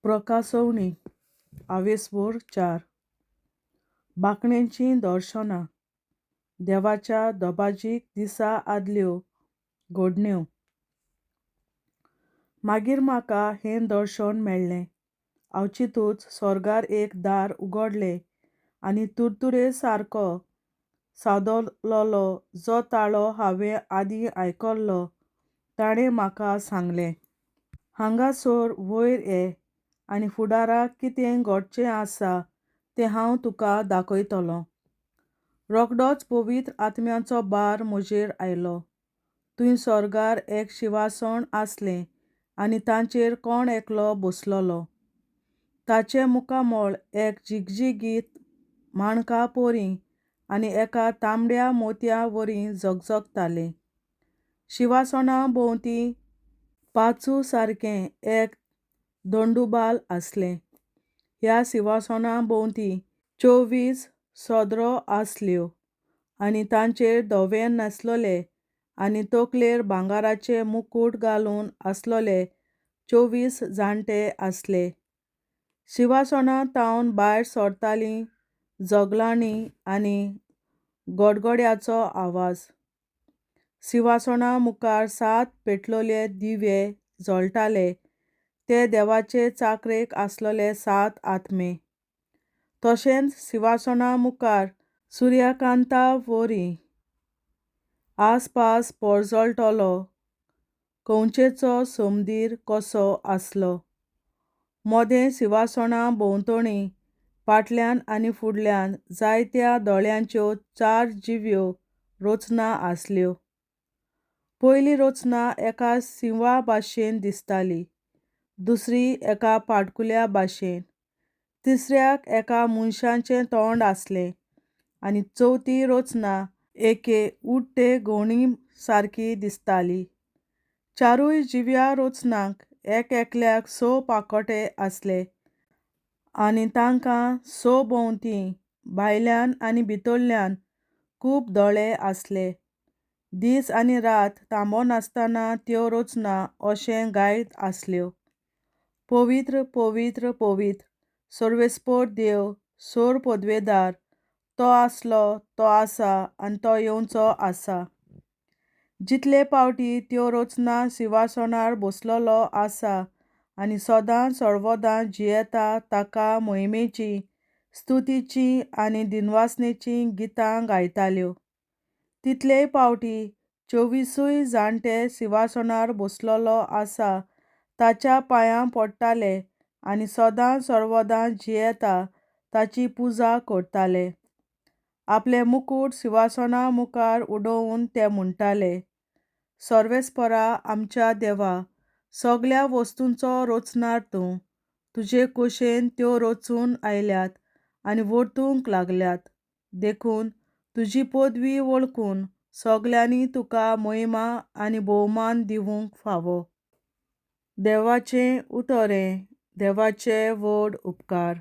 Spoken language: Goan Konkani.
प्रकासवणी आवेस्वोर चार. बांकणेचीं दर्शनां. देवाच्या दबाजीक दिसा आदल्यो घडण्यो. मागीर म्हाका हें दर्शन मेळ्ळें. अवचितूच सोर्गार एक दार उगडलें आनी तुरतुरे सारको सादवलोलो जो ताळो हांवें आदीं आयकल्लो ताणें म्हाका सांगलें, हांगासर वयर ये आनी फुडाराक कितें घडचें आसा तें हांव तुका दाखयतलों. रोखडोच पवित्र आत्म्याचो भार म्हजेर आयलो. थंय सोर्गार एक शिंवासण आसलें आनी ताचेर कोण एकलो बसलोलो. ताचें मुखामळ एक झिगझिगीत माणका परीं आनी एका तांबड्या मोतया वरीं झगझगतालें. शिंवासणा भोंवती पाचू सारकें एक दंडुबाल आसलें. ह्या शिंवासणा भोंवती 24 सदरो आसल्यो आनी तांचेर धवें न्हेसलोले आनी तकलेर भांगराचे मुकूट घालून आसलोले 24 जाणटे आसले. शिंवासणा थावन भायर सरतालीं जोगलांनी आनी गडगड्याचो आवाज. शिंवासणा मुखार सात पेटलोले दिवे जळटाले ते देवाचे चाकरेक आसलोले सात आत्मे. तशेंच शिंवासणा मुखार सुर्यकांता वरी आसपास परजळटलो कंवचेचो समदीर कसो आसलो. मदें शिंवासणा भोंवतणी फाटल्यान आनी फुडल्यान जायत्या दोळ्यांच्यो चार जिव्यो रचना आसल्यो. पयली रचना एका शिंवा भाशेन दिसताली, दुसरी एका पाटकुल्या भाशेन, तिसऱ्याक एका मनशाचें तोंड आसलें आनी चवथी रचना एके उडटे गोणी सारकी दिसताली. चारूय जिव्या रचनांक एक एकल्याक स पाकोटे आसले आनी तांकां स भोंवती भायल्यान आनी भितरल्यान खूब दोळे आसले. दीस आनी रात थांबनासतना त्यो रचना अशें गायत आसल्यो, पवित्र पवित्र पवित्र सर्वेस्पर देव सोर पदवेदार, तो आसलो, तो आसा आनी तो येवचो आसा. जितले पावटी त्यो रचना शिंवासणार बसलोलो आसा आनी सदां सर्वदां जियेता ताका मोहिमेची, स्तुतीचीं आनी दिनवासनेचीं गितां गायताल्यो. तितलेय पावटी 24 जाणटे शिंवासणार बसलोलो आसा ताच्या पांयां पडटाले आनी सदां सर्वदां जियेता ताची पुजा करताले. आपले मुकूट शिंवासणा मुखार उडोवन ते म्हणटाले, सर्वेस्परा आमच्या देवा, सगल्या वस्तूंचो रचणार तूं, तुजे कुशेन त्यो रचून आयल्यात आनी वर्तूंक लागल्यात. देखून तुजी पदवी वळखून सगल्यांनी तुका महिमा आनी भोवमान दिवंक फावो. देवाचें उतर हें देवाचे व्हड उपकार.